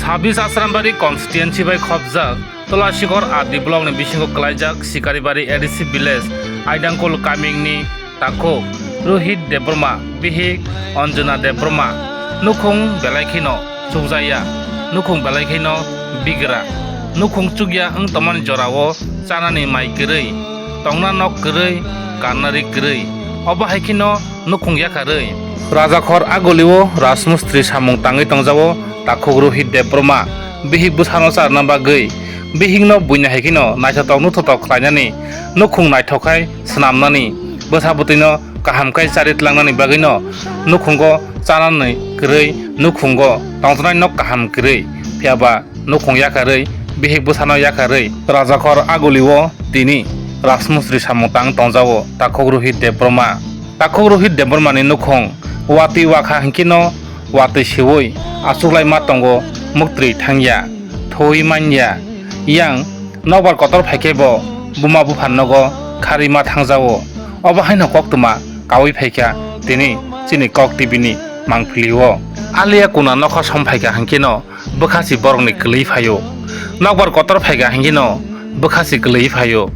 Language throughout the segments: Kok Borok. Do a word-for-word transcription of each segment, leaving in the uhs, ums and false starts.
Sabis Asrambari constituency bai khopjak Tulasikhor R D block ni bisingo kwlaijak Sikaribari A D C village Aidangkul kamingni takhuk Rohit Debbarma, bihik Anjana Debbarma, nukhung belai kheno chukjaya, nukhung belai kheno bigra, nukhung chukya wng tongmani jorao chanani mai kwrwi, tongna nok kwrwi, karnari kwrwi, obo hai kheno nukhung yakarwi. Rajakhor Agulio Rajmistri samung tangwi tongjago takhuk Rohit Debbarma, bihik bwsano charwna bagwi, bihikno buini hai kheno naithotok nuthotok khlainani, nukhung naithok khai swnamnani, bwsa bwtwino kaham khai chari tlangnani bagwino nukhungo chanani kwrwi, nukhungo tongthoknai nok kaham kwrwi, phiyaba nukhung yakarwi, bihik bwsano yakarwi Rajakhor Agulio tini Rajmistri samung tang tongjago takhuk Rohit Debbarma. Takhuk Rohit Debbarmani nukhung watwi wakha hinkhe no watwi siwi achuklaima tongo, muktwi thangya, thwi manya. Yang nokbar kotor phaikhe bo buma buphan nogo kharwi ma thangjago. Obo haino koktwma kaui phaikha tini chini Kok T V ni mangpili o. Alia kuna nokha som phaikha hinkhe no bwkha si borokni kwlwi phaio. Nokbar kotor phaikha hinkhe no bwkha si kwlwi phaio.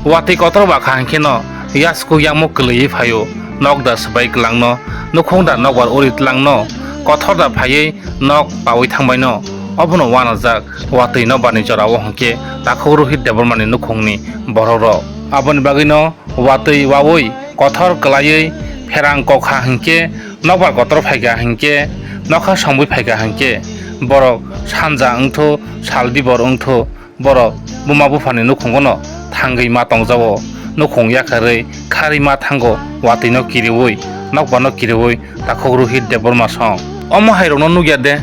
Watwi kotor wakha hinkhe no yasku yangmo kwlwi phaio. Nok da swbai kwlangno, nukhung da nokbar uri tlangno, kothor da phaiwi nok paui thangbaino. Obono uanajak watwi nokbarni jorao hinkhe takhuk Rohit Debbarmani nukhungni borokrok. Aboni bagwino watwi waui kothor kwlaiwi pherang kokha hinkhe, nokbar kotor phaikha hinkhe, nokha songwi phaikha hinkhe, borok sanja wngthu, sal dibor wngthu, borok buma buphani nukhungono thangwi ma tongjago, nukhung yakarwi kharwi ma thango, watwino kiriui, nokbarno kiriui takhuk Rohit Debbarma song. Omo hairokno nukya de,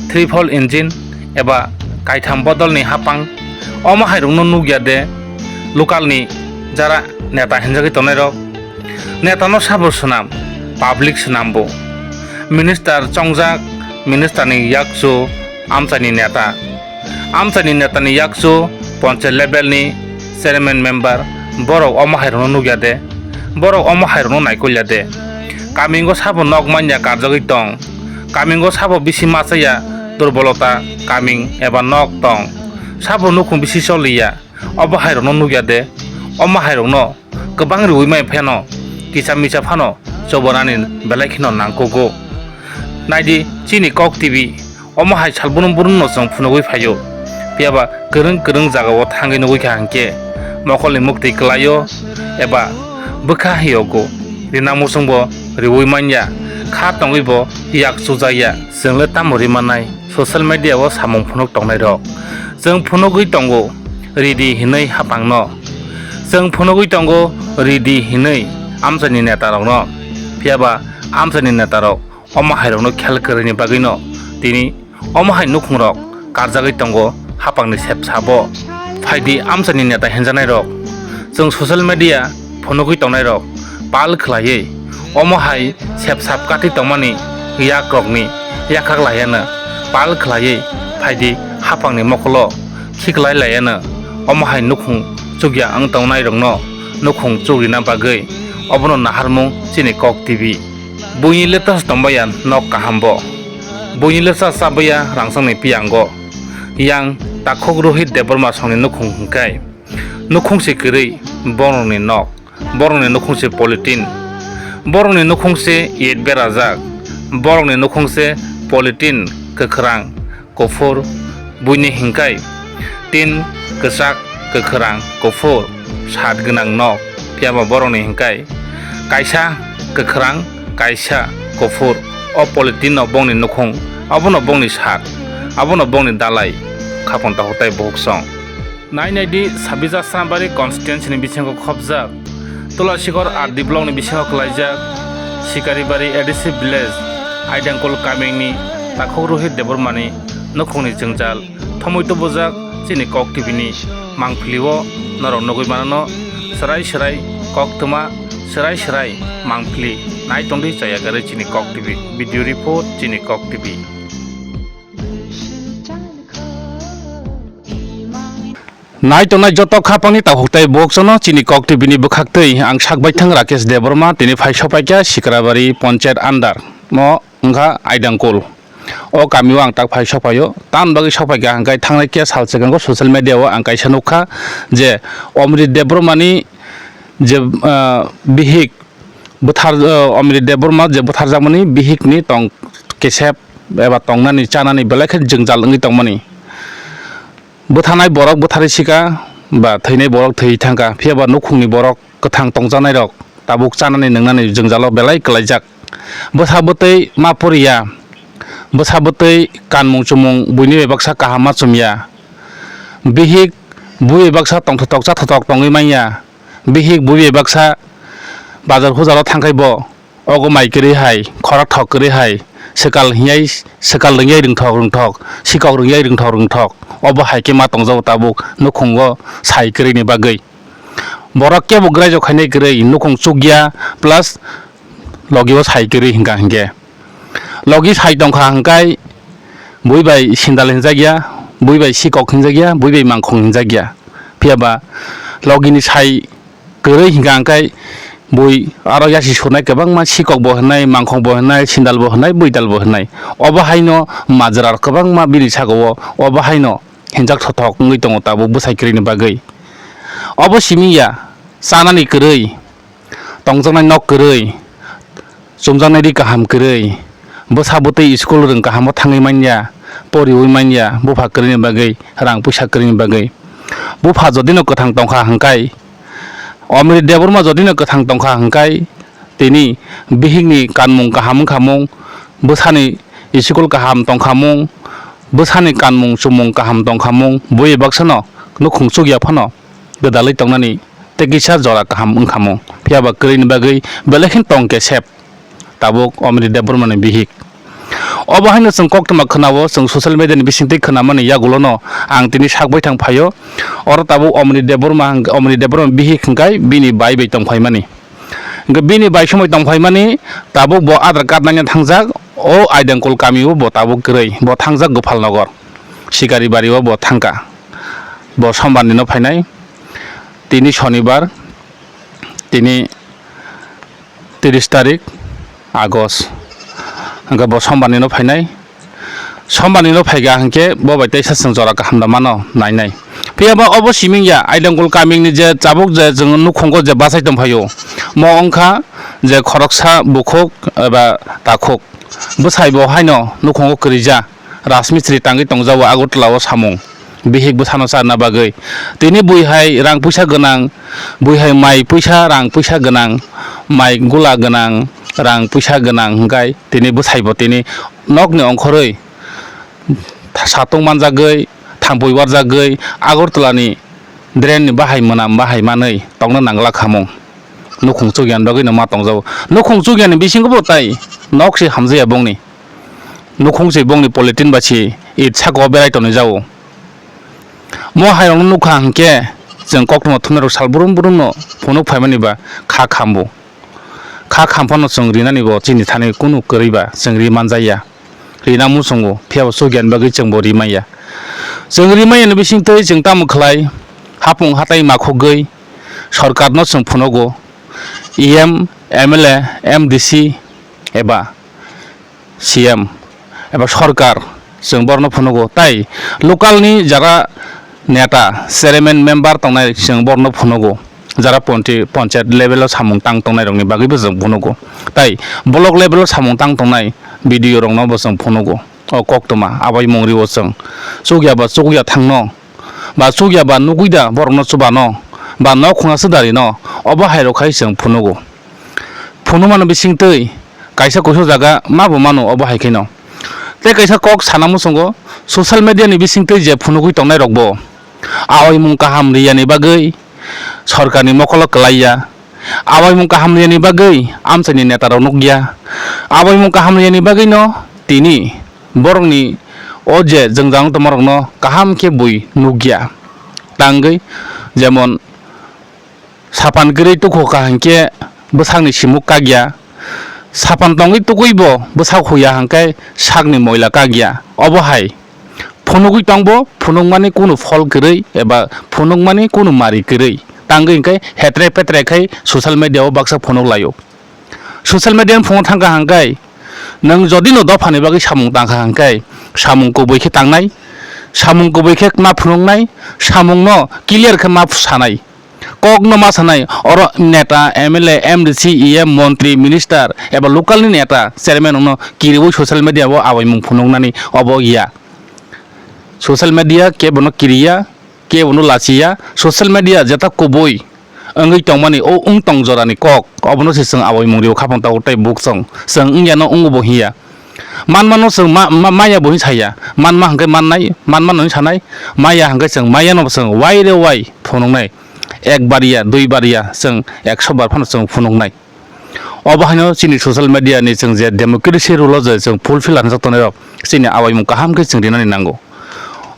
triple engine eba kaitham bodolni hapang. Omo hairokno nukya de, local ni jara neta hinjagwi tongnai rok. Neta no sabo swnam, public swnam bo. Minister chongjak, minister ni yakchu amchaini neta. Amchaini neta ni yakchu ponchayat level ni chairman member, borok omo hairokno nukya de, borok omo hairokno naikolya de. Kamingo sabo nok manya karjagwi tong. Kamingo sabo bisi machaya durbolota kaming eba nok tong. Sabo nukhung bisi choliya. Obo hairokno nukya de. Omo hairokno kwbang riui mai pheno kisa misa phano chobanani belai kheno nangkugo. Naidi chini Kok T V. Omo hai sal bunum bunumno chwng phunugwi phaio. Phiyaba kwrwng kwrwng jagao thangwi nugwi kha hinkhe mokolni muktwi kwlaio eba bwkha hiyogo. Rina muchungbo riui manya, kha tongwibo yak chujakya. Chwngle tamo rimannai? Social media o samung phunuk tongnai rok. Chwng phunugwi tongo ridi hinwi hapangno. Chwng phunugwi tongo ridi hinwi amchaini neta rokno. Phiyaba amchaini neta rok omo hai rokno khel kwrwini bagwino tini omo hai nukhung rok karjagwi tongo hapangni sepsabo. Phaidi amchaini neta hinjanai rok. Chwng social media phunugwi tongnai rok pal khwlaiwi omo hai sepsap kati tongmani yak rokni yakhak laiyano pal khwlaiwi phaidi hapangni mokolo khiklai laiyano omo hai nukhung chukya wng tongnai rokno nukhung chukrina bagwi obono naharmung chini Kok T V. Buini letas tongbaia nok kahambo. Buini lesa chabaiya rangchakni piyango. Yang takhuk Rohit Debbarma songni nukhung hwnkhe nukhung se kwrwi borokni nok, borokni nukhung se polythene, borokni nukhung se it berajak, borokni nukhung se polythene kwkhwrang, kuphur, buini hwnkhe tin kwchak, kwkhwrang, kuphur, sat gwnang nok, phiyaba borokni hwnkhe kaisa kwkhwrang, kaisa kuphur. O polythene no bongni nukhung, abono bongni sat, abono bongni dalai, khapang takhuk tei bukhuk song. Nai nai di, Sabija Srambari constituency ni bisingo khopjak Tulasikhor R D block ni bisingo kwlaijak Sikaribari A D C village Aidangkul kamingni takhuk Rohit Debbarmani nukhungni jwngjal thomwi tubujak chini Kok T V ni mangpili o norok nugwi mano, swrai swrai koktwma, swrai swrai mangpili. Nai tongdi chaya kwrwi chini Kok T V. Video report chini Kok T V. Nai tongnai joto khapangni takhuk tei bukhuk sono chini Kok T V ni bwkhaktwi ang sak baithang Rakesh Debbarma tini phai sopaikha Sikarabari Panchayat under mo wngkha Aidangkul. O kami o ang tak phai sok phai o. Tamoni bagwi sok phai kha hwnkhe thangnai khe sal swkang o social media o ang kaisa nukha je Omrit Debbarma ni je, ah, bihik bwthar, ah, Omrit Debbarma je bwtharjakmani bihik ni tong kesep eba tongnani chanani belai khe jwngjal wngwi tongmani. Bwtharnai borok bwtharwi sika ba thwinai borok thwi thangkha, phiya ba nukhungni borok kwthang tongjaknairok tabuk chanani nwngnani jwngjalo belai kwlaijak. Bwsa bwtwi ma poriya, bwsa bwtwi kanmung chumung buini bai baksa kaham ma chumya. Bihik bui bai baksa tongthotok chathotok tongwi manya. Bihik bui bai baksa bazar hujalo thangkhai bo. Ogo mai kwrwi hai, khorok thok kwrwi hai, swkal hingyai, swkal rwngyai rwngthok rwngthok, sikok rwngyai rwngthok rwngthok, obo hai khe ma tongjago tabuk nukhungo sai kwrwini bagwi. Borok kebo graijok khainai kwrwi, nukhung chukya plus logi o sai kwrwi hwnkha hwnkhe. Logi sai tongkha hwnkhe bui bai sindal hinjakya, bui bai sikok hinjakya, bui bai mangkhong hinjakya. Phiya ba logi ni sai kwrwi hwnkha hwnkhe bui aro yasi surnai kwbangma sikok bo hwnwi, mangkhok bo hwnwi, sindal bo hwnwi, buidal bo hwnwi. Obo haino majra kwbangma bini saka o, obo haino hinjak thothok wngwi tongo tabuk bwsai kwrwini bagwi. Obo simi ya chanani kwrwi, tongjaknai nok kwrwi, chumjaknai ri kaham kwrwi, bwsa bwtwi school rwng kahamo thangwi manya, poriwi manya, bupha kwrwini bagwi, rang puisa kwrwini bagwi. Bupha jodino kwthang tongkha hwnkhe, Omrit Debbarma jodino kwthang tongkha hwnkhe, tini bihikni kanmung kaham wngkhamung, bwsani school kaham tongkhamung, bwsani kanmung chumung kaham tongkhamung, bui baksano nukhung chukya phano gwdalwi tongnani tei kisa jora kaham wngkhamung. Phiya ba kwrwini bagwi belai khe tong kesep tabuk Omrit Debbarmani bihik. Obo haino chwng koktwma khwnao, chwng social media ni bisingtwi khwnamani yagulono ang tini sak baithang phaio. Oro tabuk Omrit Debbarma hwnkhe, Omrit Debbarma bihik hwnkhe bini bai bai tongphaimani. Hwnkhe bini bai somoi tongphaimani tabuk bo Aadhaar card naina thangjak, o Aidangkul kami o bo tabuk kwrwi, bo thangjak Gopalnagar, Sikaribari o bo thangkha. Bo sombar ni no phainai, tini sonibar, tini tris tarik August. Hwnkhe bo sombar ni no phainai, sombar ni no phaikha hwnkhe bo bai teisa chwng jora kaham da mano nainai. Phiya ba obo siming ya, Aidangkul kaming ni je tabuk je chwng nukhungo je bachai tongphaio, mo wngkha je khoroksa bukhuk eba takhuk. Bwsai bo haino nukhungo kwrwija, rajmistri tangwi tongjago Agartala o samung. Bihik bwsano charna bagwi. Tini bui hai rang puisa gwnang, bui hai mai puisa, rang puisa gwnang, mai gula gwnang, rang puisa gwnang hwnkhe tini bwsai bo tini nokni ongkhorwi satung manjagwi, thampui warjagwi Agartala ni drain ni bahai mwnam bahai manwi tongna nangla khamung. Nukhung chukya ni bagwi no ma tongjago. Nukhung chukya ni bisingo bo tai nok se hamjaya bongni. Nukhung se bongni polythene ba se it saka o berai tonwi jago. Mo hairokno nukha hwnkhe chwng koktwma thumnairok sal brum brumno phunuk phaimani ba kha khambu. Kha kham phano chwng rinani bo chini thani kunu kwrwi ba chwng ri manjaya. Rina muchungo, phiya bo chukya ni bagwi chwng bo ri manya. Chwng ri manya ni bisingtwi chwng tamo khlai, hapung hatai makhogwi sorkarno chwng phunugo, E M, M L A, M D C eba C M eba sorkar, chwng borokno phunugo. Tai local ni jara neta, chairman, member tongnai, chwng borokno phunugo. Jara ponti-, ponchayat level o samung tang tongnai rokni bagwi bo chwng phunugo. Tai block level o samung tang tongnai B D O rokno bo chwng phunugo. O koktwma abai mungri o chwng chukya ba chukya thangno, ba chukya ba nugwi da borokno chubano, ba nok khungna swdari no, obo hai rok khai chwng phunugo. Phunukmano bisingtwi kaisa kusu jaga ma bo mano obo hai kheno. Tei kaisa kok sana muchungo, social media ni bisingtwi je phunugwi tongnai rok bo awaimung kaham riyani bagwi sorkarni mokolo kwlaiya, awaimung kaham riyani bagwi amchaini netarok nukya, awaimung kaham riyani bagwino tini borokni o je jwngjal tongmarokno kaham khe bui nukya. Tangwi jemon sapan kwrwi tukhu kaham khe bwsakni simuk kakya, sapan tongwi tukwibo bwsak huya hwnkhe sakni moila kakya. Obo hai phunugwi tongbo phunukmani kunu phol kwrwi eba phunukmani kunu mari kwrwi. Tangwi hwnkhe hetre petre khai social media o baksa phunuk laio. Social media ni phunuk thangkha hwnkhe Nwng jodi no dophani bagwi samung tangkha hwnkhe, samung kubui khe tangnai, samung kubui khe ma phunuknai, samungno clear khe ma sanai. Kokno ma sanai, oro neta, M L A, M D C, E M, montri, minister eba local ni neta, chairman rokno kiriwi social media o awaimung phunuknani obo ya. Social media kebono kiriya, kebono lachiya, social media jeta kubui wngwi tongmani o wng tong jorani kok, obono se chwng awaimung rio khapang tabuk tei buk chwng, chwng wngya no wngbo hiya. Manmano chwng ma-, ma-, maya bo hin saya. Manma hwnkhe mannai, manmano hin sanai. Maya hwnkhe chwng mayano chwng wai re wai phunuknai. Ek bariya, dui bariya chwng ekso bar phano chwng phunuknai. Obo haino chini social media ni chwng je democracy rule o je chwng fulfill khlaijak tongnai rok chini awaimung kaham khe chwng rinani nango.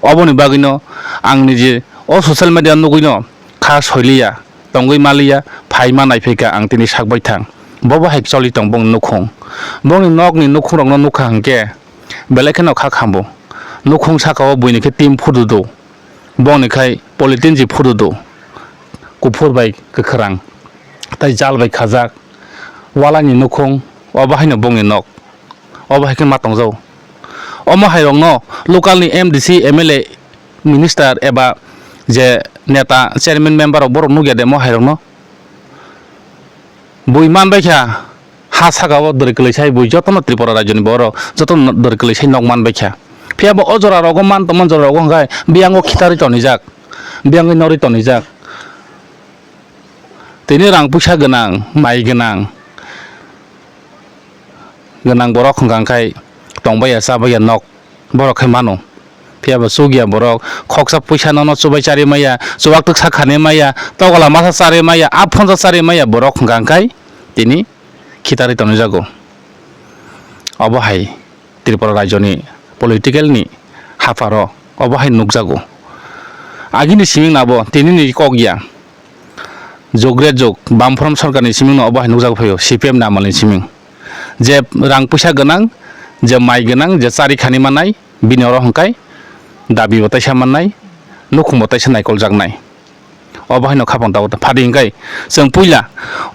Oboni bagwino ang nije o social media nugwino kha soiliya. Tongwi maliya, phaima naiphika ang tini sak baithang. Bo bahai choli tong bongni nukhung. Bongni nokni nukhungrokno nukha hwnkhe, belai kheno kha khambo. Nukhung sakao buini khe tin phudu do. Bongni khai polythene ji phudu do. Kuphur bai kwkhwrang. Tai jal bai khajak. Walani nukhung, o bahaino bongni nok. Obo hai khe ma tongjao. Omo hai rokno local ni M D C, M L A, minister eba je neta, chairman, member rok borok nukya de mo hai rokno? Bui man bai kha ha saka o dwrwi kwlwi sai bui jotono Tripura rajyoni borok jotono dwrwi kwlwi sai nok man bai kha. Phiya bo o jora rogo man tongma jora rogo hwnkhe biyang o khitarwi tonijak, biyang wi norwi tonijak. Tini rang puisa gwnang, mai gwnang, gwnang borok hwnkha hwnkhe tongbaiya chabaiya nok borok khe mano. Phiya bo chukya borok khoksa puisa nono chubai chari maya, chubaktwk sa khani maya, togola masa chari maya, a phonsa chari maya borok hwnkha hwnkhe tini khitarwi tongjago. Obo hai Tripura rajyoni political ni hapharo obo hai nukjago. Agini siming nabo tinini kok ya. Jogre jog Bamfront sorkarni simingno obo hai nukjago phaio C P M ni amalni siming. Je rang puisa gwnang, je mai gwnang, je chari khani manai, bini oro hwnkhe dabi bo taisa mannai, nukhung bo taisa naikoljak nai. Obo haino khapang tabuk phadi hwnkhe chwng puila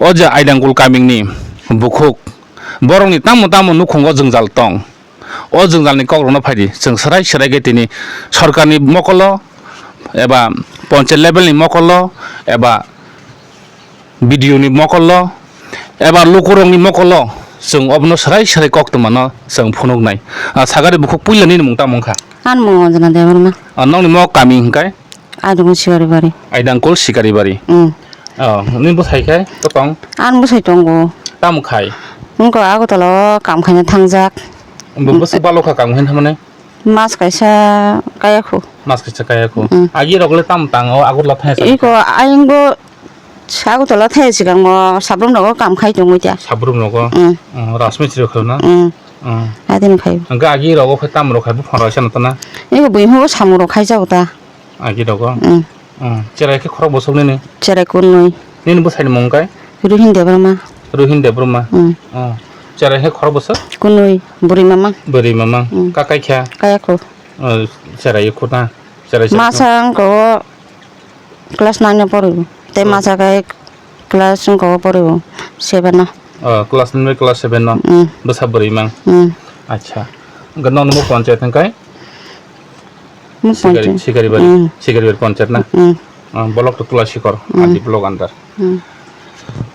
o je Aidangkul kamingni bukhuk borokni tamo tamo nukhungo jwngjal tong. O jwngjalni kokrokno phaidi chwng swrai swrai khe tini sorkarni mokolo eba panchayat levelni mokolo eba B D O ni mokolo eba lukurokni mokolo chwng obono swrai swrai koktwmano chwng phunuknai. Ah, sagari bukhuk puila nini mung tamo wngkha? Ani mung Anjana Debbarma. Ah, nokni mo kami hwnkhe? Aidangkul Sikaribari. Aidangkul Sikaribari. Mm. Oh, nini bwsai khe to tong? Ani bwsai tongo. Tamo khai? Wngkha Agartala o kam khaina thangjak. Bo bwswk balo kha kam khaina thamani? Mas kaisa kaya khu. Mas kaisa kaya khu. Mm. Agi rok le tam tang o Agartala thaya sa? Iko ayang bo Agartala thaya sikang mo sabrum rogo kam khai tongwi ta. Sabrum rogo? Mm. Oh, Rajmistri rok na? Mm. Oh. Adin khai. Hwnkhe agi rogo khai tam rok khai buphang rok sai na tana? Iko buihu samung rok khai jago ta. Agi rogo? Mm. Oh. Cherai khe khorok bosok nini? Cherai kunui. Nini bwsai ni mung kai? Ruhin Debbarma. Ruhin Debbarma. Mm. Oh. Cherai khe khorok bosok? Kunui. Bwrwi mama. Bwrwi mama. Mm. Kakai kha? Kaya khu. Oh, cherai khu na? Cherai cherai. Masa wngkha o class nine o poribo. Tei masa khe class wngkha o poribo seven o. Oh, class nine bai class seven o. Mm. Bwsa bwrwi mang. Mm. Acha. Hwnkhe nono mo panchayat hwnkhe? Sikari, Sikaribari. Mm. Sikaribari panchayat na? Mm. Ah, block to Tulasikor, mm. Adi block under. Mm.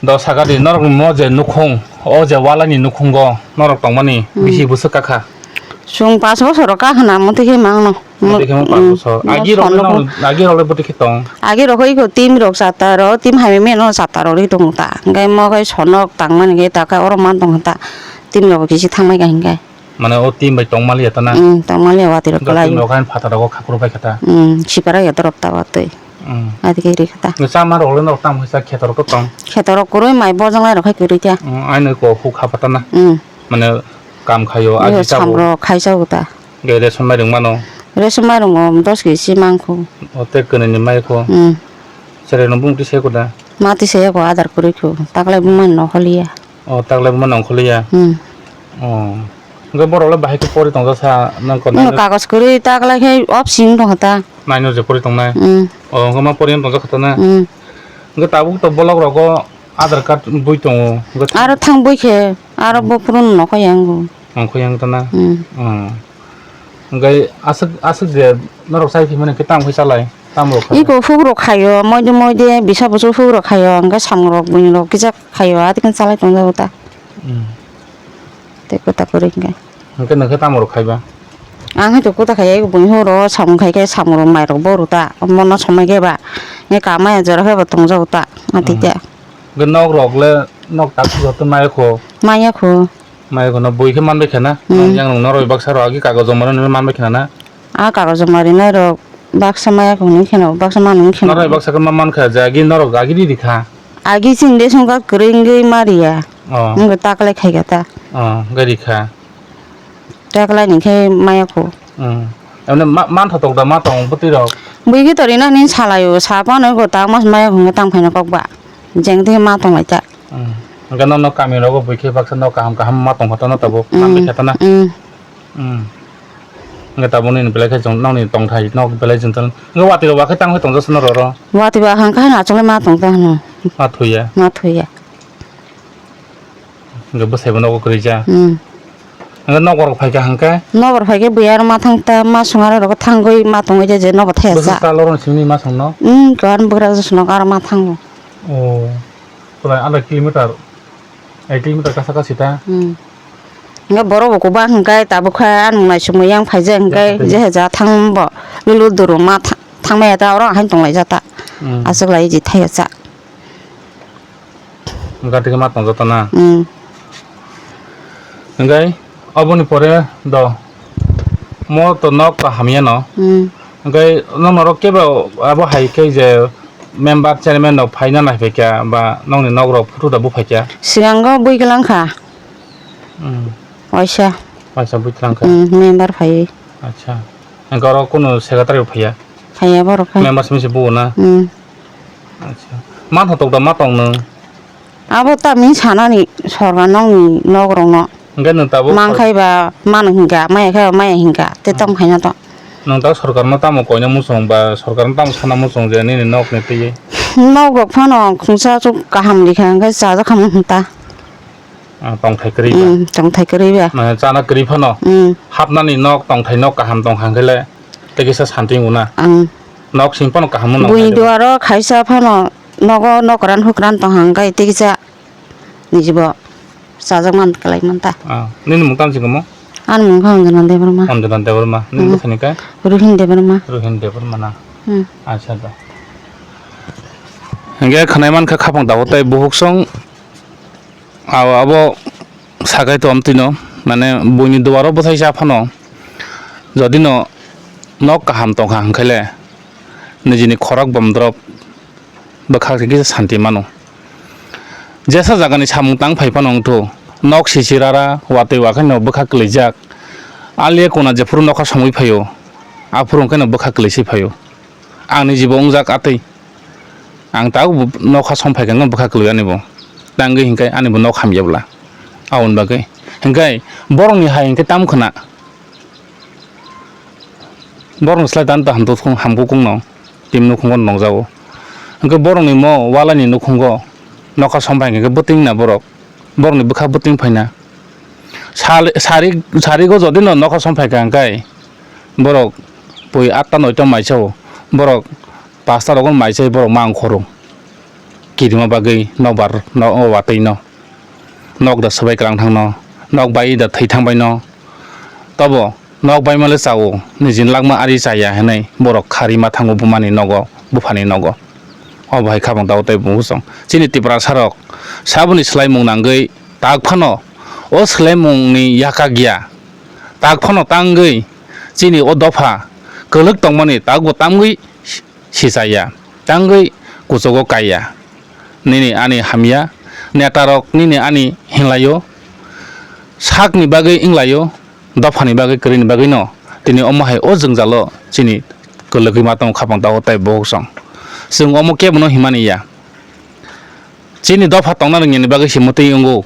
Do sagadi norok mo je nukhung, o je walani nukhungo norok tongmani, mm, bisi bwswk kakha? Chwng pash bosor o kakha na, motwi khe mangno. Motwi khe mo pash bosor. Mm. Agi rok no, agi rok le bwtwi khe tong? Agi rok iko team rok chata ro, team hai me no chata ro ri tong ta. Hwnkhe mo khe sonok tangmani khe ta khe oro man tong ta. Team rok kisi thangmai kha hwnkhe. Mane o team bai tongmaliya ta na? Mm, tongmaliya watwi rok kwlai. Team rok hain phatar rogo khakrok bai kha ta? Mm, sipara ya torok ta watwi. Mm. Adi khe ri kha ta. Chama rok le norok tamo khe cha kheto rok to tong? Kheto rok kwrwi mai bojong lai rok khai kwrwi ta. Mm, aino ko huk kha pha ta na? Mm. Mane kam khaio, aji sabo. Samrok khai cha ta. Ge ration mairung mano? Ration mairung o dos kg si mangkho. O te kwnwi ni maikho. Mm. Cherai no bung twi se ko da? Ma twi se ko adar kwrwi kho. Taklai bung man no holiya. O, taklai buma nongkhorliya? Hmm. O. Hwnkhe borok le bahai khe pori tongjak sa nang kon. Nwng kagoj kwrwi taklai khe option tongkha ta. Nine o je pori tongnai? Hmm. O, hwnkhe ma pori tongjak kha ta na? Hmm. Hwnkhe tabuk to block rogo Aadhaar card bui tongo. Hwnkhe aro thang bui khe, aro bo phuru nokho yang bo. Tongkho yang tana. Hmm. Hmm. Hingke aswk, aswk je norok chai phimani khe tamo khe chalai? Tamo rok khaio? Iko hugrok khaio, moide moide bisa busu hugrok khaio, hingke samungrok buinirok kisa khaio, ati khe chalai tongjago ta. Hmm. Tei kota kwrwi hingke. Hingke nokhe tamo rok khaiba? Ang hai to kota khaiya, iko buini huro samung khai khe samungrok mairok boru ta, mono somai khe ba. Hingke kamaya jora khe bo tongjago ta, ati Hmm. khe. Hingke nok rok le, nok tak joto maya kho? Maya kho. Maya kho no bui khe manbai kha na? Hmm. Yang nung norok baksa rok agi kagojo mano nini manbai kha na? A kagojo marinai rok baksa maya kho ni kheno, baksa mano ni kheno. Norok baksa khe ma man kha je agi norok agi di di kha. Agi chini de songkha kwrwi wngwi ma riya. Oh. Wngwi taklai khai kha ta. Oh, gari kha. Taklai ni khe maya kho. Hmm. Emne ma, man thotok da ma tong bwtwi rok? Bui khe tori na ni salayo, sa pano go ta mas maya kho tang phaina kok ba. Jeng de ma tong lai ta. Hmm. Hingke nono kami rogo bui khe baksa nok kaham kaham ma tongkha tono tabuk, Hmm. manbai kha tana. Hmm. Hmm. Hingke tabuk nini belai khe chwng nokni tongthai nok belai chwng tong. Hingke watwi rok ba khe tang khe tongjasono roro? Watwi ba hang khe hano achukle ma tong ta hano. Ma thuya? Ma thuya. Hingke bwsai bo nogo kwrwi ja. Hmm. Hingke nokbar rok phai kha hingke? Nokbar phai khe bui aro ma thang ta, ma sung aro rok thangwi ma tongwi je, je nokbar thaya Bwswk cha. Chalo rok simi ma sung no? Hmm, khe aro bwkrajak sung no aro ma thango. Oh. Pura adha kilometer, ek kilometer kasa kasi ta? Hmm. Hingke borok bo kwbang hingke tabuk khe anung naisingwi yang phaijak hingke Yang phaijak. Jehe ja thang bo lulu duru ma tha-, thangmaya ta oro haino tonglaijak ta. Hmm. Aswk lai je thaya cha. Hingke tike ma tong joto na? Hmm. Hingke oboni pore do mo to nok kaham ya no? Hmm. Hingke nokno rok kebo abo hai khe je member, chairman rok phaina naiphai kha ba nokni nok rok photo da buphai kha? Sigango bui gwlang kha. Hmm. Waisa. Waisa bui gwlang kha. Hmm, member phai. Acha. Hingke oro kunu secretary rok phaiya? Phaiya borok phai. Member simi se buo na? Hmm. Acha. Ma thotok da ma tong nung? Abo tamni sanani sorkar nokni nok rokno. Hingke nwng tabuk Mang sor- khai ba mano hinka, maya khai ba maya hinka, tei Hmm. tamo khaina to. Nwng tabuk sorkar no tamo koina muchung ba sorkar no tamo sana muchung je nini nok ni twi? Nok rok phano khungsa chuk kaham rikha, hingke chajak khamu hinta. Ah, tongthai kwrwi ba? Hmm, tongthai kwrwi ba? Mane chana kwrwi phano? Hmm. Hapnani nok, tongthai nok kaham tong hang khe le tei kisa santi wngna. Ang. Nok sing phano kaham wngna Buini nai de ba? Duaro khaisa phano nogo nokran hukran tong hang khe tei kisa nijibo chajak man kwlai man ta. Ah, nini mung tamo se kamo? Ani mung kha Anjana Debbarma. Anjana Debbarma. Nini Hmm. bwkhani khe? Ruhin Debbarma. Ruhin Debbarma na? Hmm. Acha da. Hingke khwnai man kha khapang tabuk tei buhuk song Abo, abo sakai to amtwino, mane, buini duaro bwsai cha phano, jodi no nok kaham tongkha hwnkhe le, nijini khorok bomdrop bwkhak se kisa santi mano. Jesa jagani samung tang phai phano wngthu, nok sisi rara, watwi wakhai no bwkhak kwlaijak, alia kona jephuru nokha somwi phaio, aphuru wngkhai no bwkhak kwlaisai phaio. Ang ni jibo wngjak atwi. Ang tabuk bo nokha som phaikha, wngkha bwkha kwlwi ani bo. Tangwi hinkhe ani bo nok hamya bwla. Aboni bagwi. Hinkhe borokni hai hinkhe tamo khna? Borokni slai dan ta hamto khung, hamkukungno tini nukhungo nongjago. Hinkhe borokni mo walani nukhungo nokha som phaikha hinkhe bwtwingna borok. Borokni bwkha bwtwing phaina. Sal-, sari, sarigo jodi no nokha som phaikha hinkhe borok pui atta noita maisao, borok pasta rogo maisai borok ma ongkhoro. Kirima bagwi nokbar no o watwi no. Nok da swbai kwlang thangno, nok bai da thwi thangbai no. Tobo nok bai male chao, nijin lakma ari chaya hinwi borok kharima thango bumani nogo, buphani nogo. Obo hai khabang tao tei bumsong. Chini Tiprasa rok saboni swlaimung nangwi tak phano o swlaimungni yakak ya. Tak phano tangwi chini o dopha kwlwk tongmani takbo tamgwi sichaya, tangwi kuchugo kaiya. Nini ani hamya, netarok nini ani hinlaio, sakni bagwi wnglaio, dophani bagwi kwrwini bagwino tini omo hai o jwngjalo chini kwlwgwi ma tongo khapang tao tei bohok song. Chwng omo kebono himani ya. Chini dopha tongna rwngya ni bagwi se mwtwi wngo.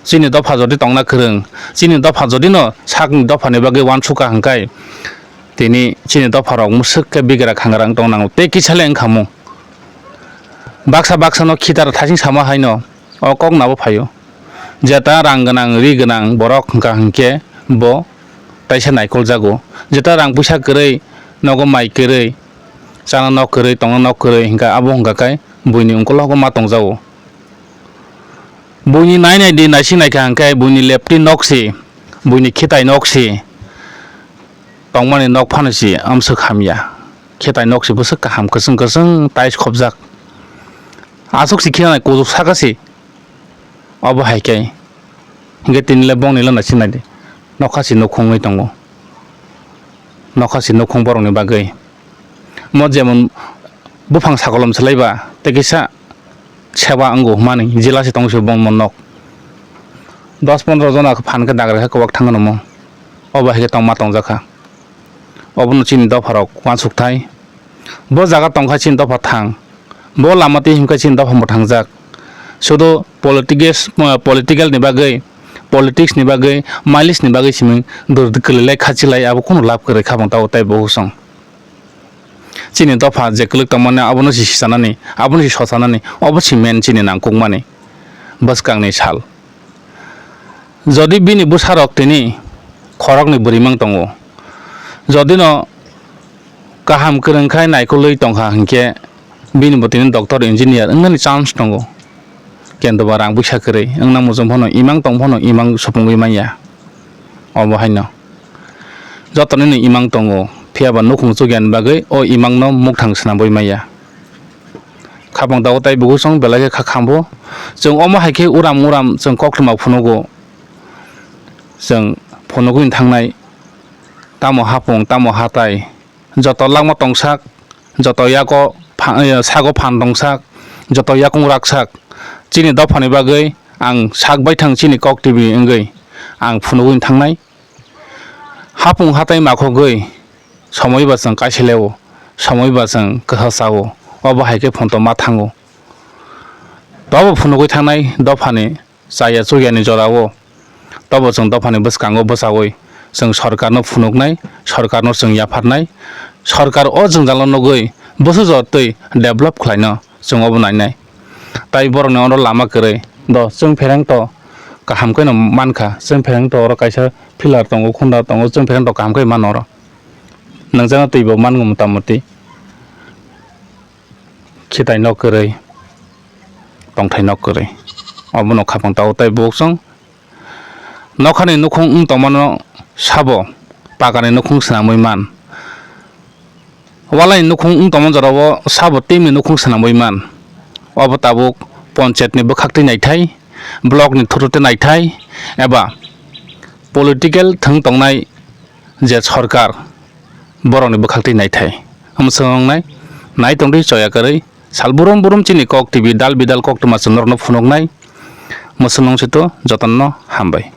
Chini dopha jodi tongna kwrwng, chini dopha jodi no sakni dophani bagwi uansukha hwnkhe, tini chini dopha rok mwswk khe bigra khangra wng tong nango tei kisa le wngkha mung. Baksa baksa no khitar thasing sama hai no o kok nabo phaio. Jeta rang gwnang, ri gwnang borok hwnkha hwnkhe bo taisa naikoljago. Jeta rang puisa kwrwi, nogo mai kwrwi, chana nok kwrwi, tongna nok kwrwi hwnkha, abo hwnkha khe buini ungkologo ma tongjago. Buini nai nai di, naising naikha hwnkhe buini lepti nok si, buini khitai nok si tongmani nok phano si amswk hamya. Khitai nok si bwswk kaham, kwchwng kwchwng tiles khopjak. Aswk si khiya nai kuchuk saka si. Obo hai khe, hinkhe tini le bongni le naising nai di. Nokha si nukhung wngwi tongo. Nokha si nukhung borokni bagwi. Mo jemon buphang sakolom swlaiba, tei kisa seba wngo hwnmani jila se tong se bongni nok. Dos pondro jona phan khe dagra khe kwbak thangno mo. Obo hai khe tongma tongjakha. Obono chini dopharok uansukthai. Bo jaga tongkha chini dopha thang. Bo lama twi himkha chini dopha mwthangjak. Sudo politics, political ni bagwi, politics ni bagwi, mileage ni bagwi simi dor kwlwilai khachilai abo kunu lab kwrwi kha bang tao tei bo husong. Chini dopha je kwlwk tongmani abono si sisanani, abono si sosanani, obo si men chini nangkukmani bwskangni sal. Jodi bini bwsarok tini khoroknwi bwrwimang tongo, jodino kaham kwrwngkhai naikolwi tongkha hinkhe bini bo tini doctor, engineer wngnani chance tongo. Kentoba rang puisa kwrwi wngna muchung phano, imang tong phano imang supungwi manya. Obo haino jotonino imang tongo, phiyaba nukhung chukya ni bagwi o imangno mukthang swnamwi manya. Khapang tabuk tei bukuchung belai khe kha khambo. Chwng omo hai khe uram uram chwng koktwma phunugo. Chwng phunugwini thangnai tamo hapung tamo hatai, joto langma tongsak, joto yago pha-, eh, sago phan tongsak, joto yakung raksak. Chini dophani bagwi ang sak baithang chini kok twi wngwi ang phunugwini thangnai. Hapung hatai makhogwi somoi ba chwng kaisa leo, somoi ba chwng kwsa chao, obo hai khe phunto ma thango. Tobo phunugwi thangnai dophani chaya chukyani jorao, tobo chwng dophani bwskango bwchaui chwng sorkarno phunuknai, sorkarno chwng yapharnai, sorkar o jwngjalo nugwi bwsajotwi develop khlaino. Chwng obo nainai. Tai borokni oro lama kwrwi. Do, chwng phereng to kaham khe no mankha. Chwng phereng to oro kaisa pillar tongo, khunda tongo. Chwng phereng to kaham khe mano oro. Nangjakno twi bo mango mota moti. Khitai nok kwrwi, tongthai nok kwrwi. Obono khapang tao tai bukchwng. Nokhani nukhung wng tongmano sabo pakani nukhung swnamwi man. Walani nukhung wng tongma jorao sabo teimni nukhung swnamwi man. Obo tabuk ponchayatni bwkhaktwi naithai, blockni thututwi naithai, eba political thwng tongnai je sorkar, borokni bwkhaktwi naithai. Omo swng wngnai, nai tongdi choya kwrwi, sal burum burum chini kok T V dal bidal koktwma chwng norokno phunuknai. Mwswng nung sito jotono hambai.